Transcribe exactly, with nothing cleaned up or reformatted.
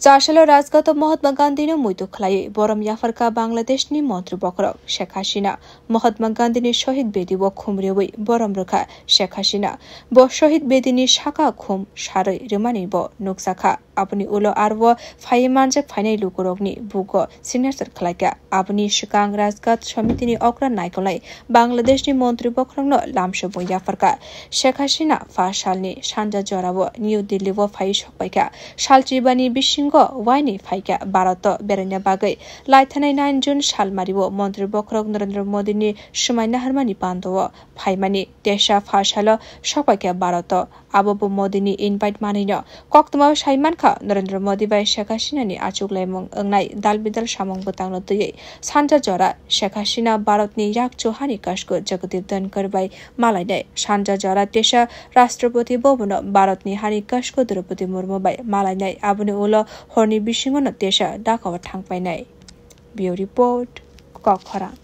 Chasalo Rajghat o Mahatma Gandhi no muitu khlaiwi borom yapharkha Bangladesh ni montri bokhorok Sheikh Hasina. Mahatma Gandhi ni shohid bedi o khumriwi borom rwkha Sheikh Hasina. Bo shohid bedi ni saka khum sarwi rwmani bo nukjakha. Aboni ulo aro phaiwi manjak phainai lukurokni bugo signature khlaikha. Aboni swkang Rajghat Samitini okra naikolnai Bangladeshni montri bokhorokno lamsomwi yapharkha. Sheikh Hasina pha salni sanja jorao New Delhi-o phaiwi sokpaikha. Salchibani bisingo waini phaikha Bharat-o beraina bagwi. Laithanai nine June salmario montri bokhorok Narendra Modini swmai naharmani pando-o phaimani tesa pha salo sokpaikha Bharat-o. Abo bo Modini invite manwino. Koktwma sai mankha, Narendra Modi bai Sheikh Hasinani achuklaimung wngnai dal bidal samung bwtangno twiwi sanja jora Sheikh Hasina Bharatni yakchu hani kashko Jagdeep Dhankhar bai malainai. Sanja jora tesa Rashtrapati Bhavanno Bharatni hani kashko Draupadi Murmu bai malainai. Aboni ulo horni bisingono tesa Dhaka-o thangpainai. Bureau Report, Kokkhorang.